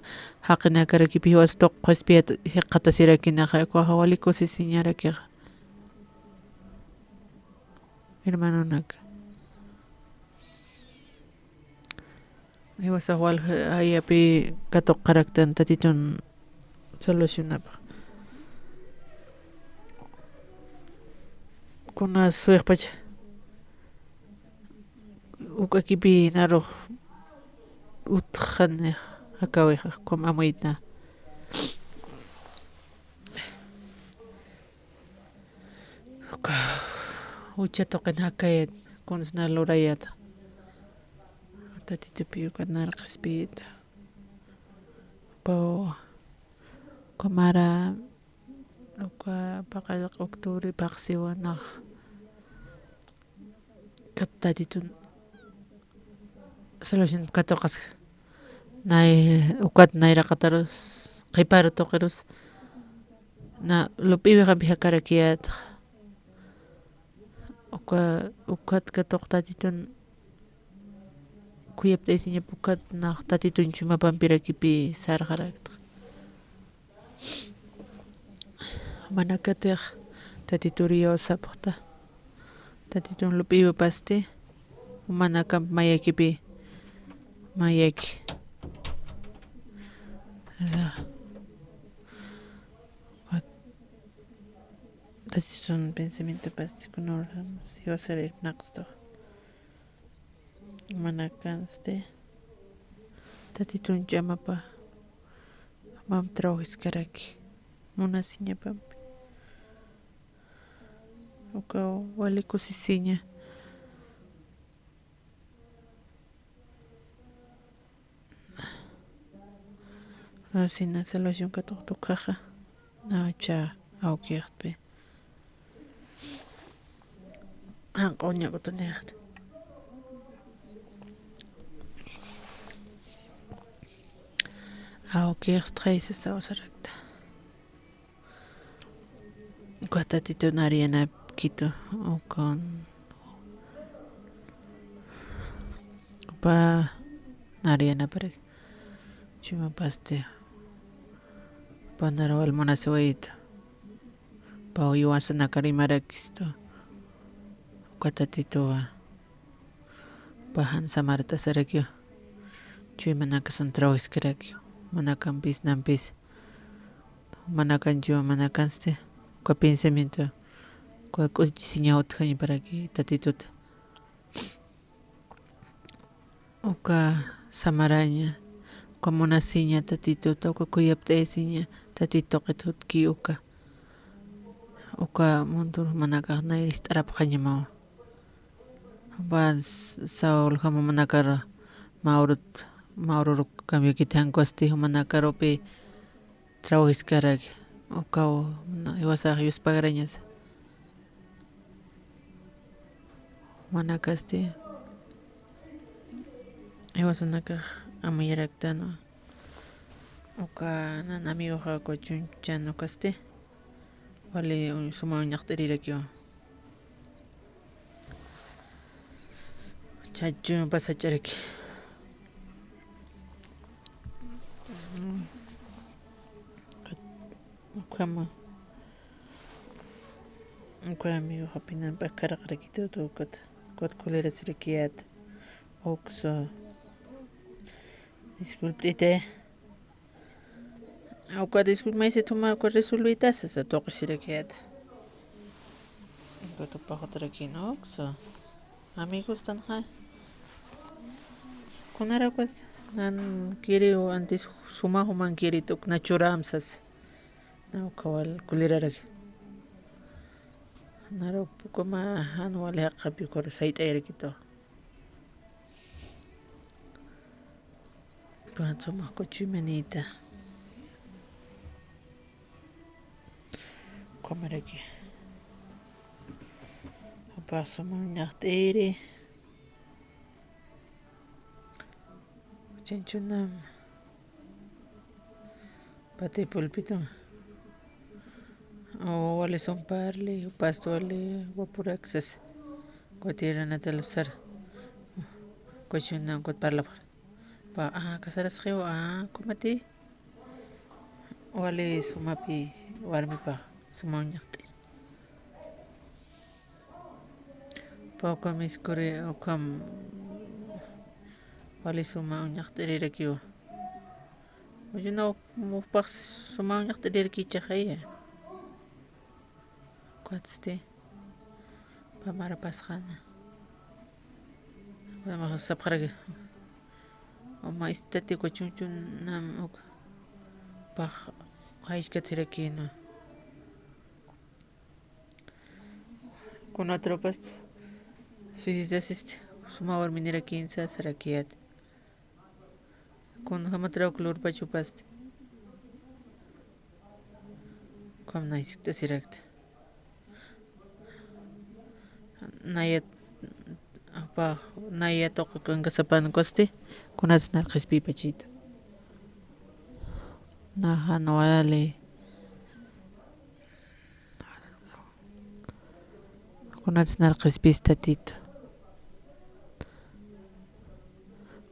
jaqinakarakipi jiwas tuq qhispiyat jikxatasirakinix, ukaxa wali kusisiñarakixa. Hermanonaka. Jiwasax wal jayapi katuqaraktan tatitun solucionapx. Kuna suyxpacha uk'akipi narux utxanix jakawix, ukham amuyta. Uka ucha tuqin jakayat, kunsna lurayat. Tatitupi uka narqaspiyta. Paw, uka mara, uka paqallq octubre paqsiwa nax. Kat tatitun solución katuqas. Nay, ukat nayraqatarus, qhiparu tuqirus. Na lup'iwi jampi jakarakiyat. Uka, ukat katuq tatitun kuyapt'aysiñap ukat nax tatitun chuymapampirakipï sarxarakta. Manakatix tatituriyaw sapxta. Tatitun lup'iwipasti. Manakamp mayakipï. Mayaki. Tatitun pensamientopasti kunawrxam siwasar irpnaqstu. Manakansti tatitun ch'amapa mam trabajiskaraki munasiñapampi. Uka wali kusisiña. Asina salvación katuqta ukkhaxa. Nacha awkixtpi. Janq'u ñak'utanixta. Awkixtxa isasaw sarakta. Uka tatitun Ariana Quito, ukan, upa narianaparak, chuymapasti, upa narawal munasiwayita, upa uywasanakar imarakistu, uka Tatituwa, upa jan samartasarakiw, chuymanakasan trabajiskarakiw, manakampis nampis, manakanchu, manakansti, uka pensamiento, uka k'uchisiña utjañaparaki Tatituta. Uka samaraña, uka munasiña Tatituta, uka khuyapt'ayasiña Tatitu tuqit jutki uka. Uka mundur jumanakax nay ist'arapxañamawa. Jupan Saul jamamanakar mä urut, mä ururuk cambiokiti, jan ukhasti jumanakarupi trabajiskarak, ukaw, na, jiwasax yuspagarañasa. Jumanakasti jiwasanakax amuyaraktanwa. Uka nan amigoxa uka chunchan ukhasti wali suma uñaqt'irirakiwa. Chachun pasach'araki. Ukhama, ukhami uxapinampa karaqarakitutu ukat, ukat kulerasirakiyat. Uksa. Disculpt'ite. Uka disculpa, maysa thuma uka resolvita sasa tuqisirakiyata. Uka tupaxutarakina uksa. Amigos tanxa. Kunarakas nan kiri antes suma juman kiri tuk na churam sasa. Na uka wal kuliraraki. Nara ukama jan wali jaqapi uka sayt'ayarakitu. Kuna suma kuchuymanita. Kumaraki. Jupax suma uñaqt'iri. Chanchunam. Pati pulpito. O wali sumparli, jupast wali wapuraksas. Kutiranatalapsar. Kuchunam kut parlapxar. Pa, ah, kasarasxiw, ah, kumati. Wali sumapi, warmipax, suma uñaqt'i. Pa ukham iskuri, ukham wali suma uñaqt'irirakiwa. Uyuna uk-, ukpax suma uñaqt'irirakichaxaya. Ukatsti, pamarapasxana. Pamax sapxaraki. Uma istati kuchunchunam uk pax jaychkathirakina. Kuna tropas suicidas, este, suma warminirakinsa sarakiyat. Kunjamatraw klurpachupasti. Ukham naysikt'asirakta. Naya, apa, naya tuqi kankasapan kusti, kunats nar qhispiypachita. Najan wali. Kunats nar qhispis Tatita.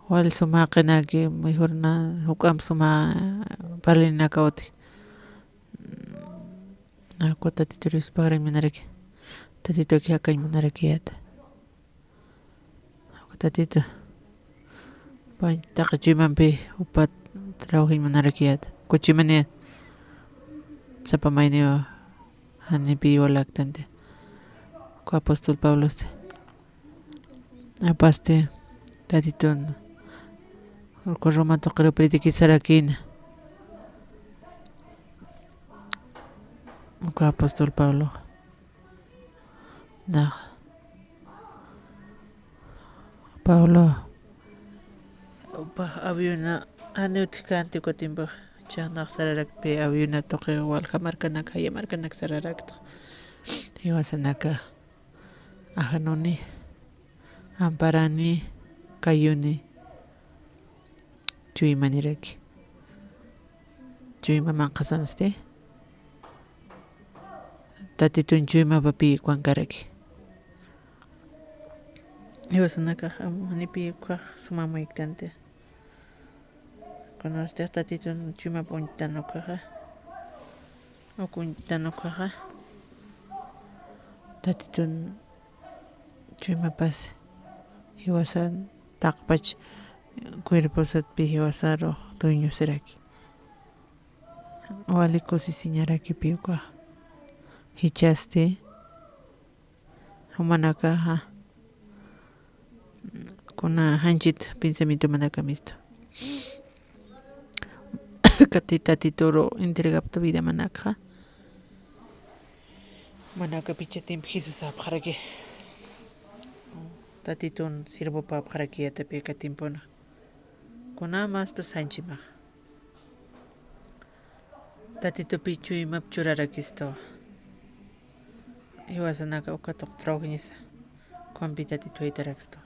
Wal suma qinaki, mejor na, juk'amp suma parlinaka uti. Naku Tatitur yuspagarañ munaraki. Tatituki jakañ munarakiyata. Tatitu, pañ taqi chuymampi upat trabajiñ munarakiyata. Kuchimani sapa mayniw janipi walaktanti. Ku apóstol Pablosti, apasti, Tatitun, urku Roma tuqiru predikisarakina. Ku apóstol Pablo. Nax Pablo, upax aviona janiw utjkänti uka tiempox, chhax nax sararaktpi aviona tuqi walja markanak, jaya markanak sararaktxa. Jiwasanaka ajanuni, amparani, kayuni, chuymaniraki. Chuyma manqhasansti. Tatitun chuymapapi ukhankaraki. Jiwasanakax am-, janipi ukhax suma amuykt'anti. Kunastix Tatitun chuymap uñt'tan ukhaxa, uk uñt'tan ukhaxa, Tatitun chuymapas jiwasan taqpach cuerposatpi jiwasarux dueñosiraki. Wali kusisiñarakipi ukax. Jichhasti jumanakaxa kuna janchit pensamientomanakamistu. Kati Tatituru entregapta vidamanakxa. Manaka pichatimp Jesús sapxaraki. Tatitun sirvupapxaraki yatapi katimpuna. Kuna maspas janchimax. Tatitupi chuymap churarakistu. Jiwasanaka uka tuqtrawkiñasa. Kunpi Tatitu jaytarakistu.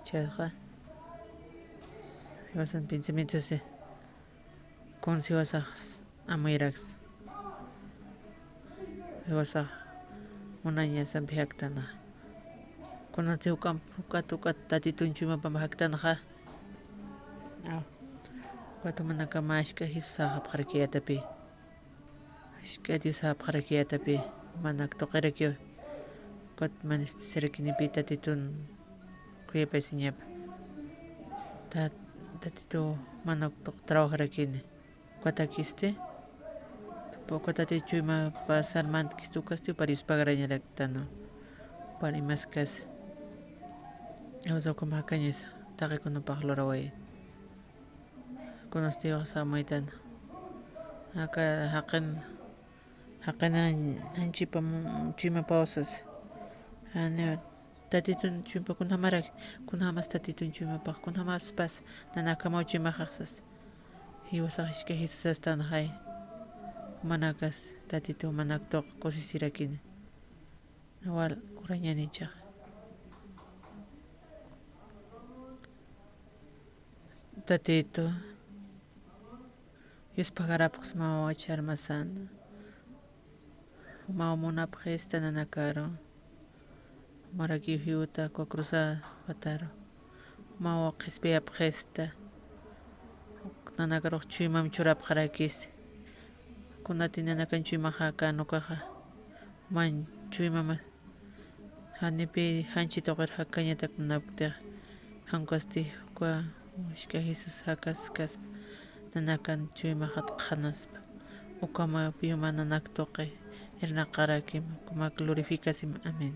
Chayqa, jiwasan pensamientosi, kun jiwasax amuyraksa. Jiwasax munañasampi jaktana. Kunatsi uka, ukat, ukat Tatitun chuymapamp jaktanxa. Ukat jumanakama jisk'a Jesús sapxaraki yatapi. Jisk'a Dios sapxaraki yatapi, manak tuqirakiw. Ukat manistasirakinipi Tatitun khuyapayasiñapa. Ta-, Tatitu manak tuq trabajarakini. Ukatakisti, uka Tatitu chuymapa sarmantkistu ukasti, upar yuspagarañaraktana. Upar imaskas. Jiwasa ukham jakañasa, taqi kunapax luraway. Kunasti jiwasa amuytan. Aka jaqin, jaqina janchipa mu-, chuymapawsas. Jani Tatitun chuymapax kunjamarak, kunjamas Tatitun chuymapax, kunjamaspas, nanakamaw chuymaxaxsas. Jiwasax jisk'a Jesusastan jay. Manakas, Tatitu manak tuq kusisirakini. Wal urañanichax. Tatitu, yuspagarapxsma wawa charmasana. Jumaw munapxista nanakaru. Jumarakiw jiwta ukwa cruzada pataru. Jumaw qhispiyapxista. Nanakarux chuymam churapxarakis. Kunati nanakan chuymaxa aka ukaxa. Juman chuymama. Janipi janchi tuqir jakañatak munapktix, jan ukasti ukwa jisk'a Jesús jakaskaspa, nanakan chuymaxat qhanaspa. Ukhamapiw mä nanak tuqi irnaqarakim, ukhama glorificasim. Amén.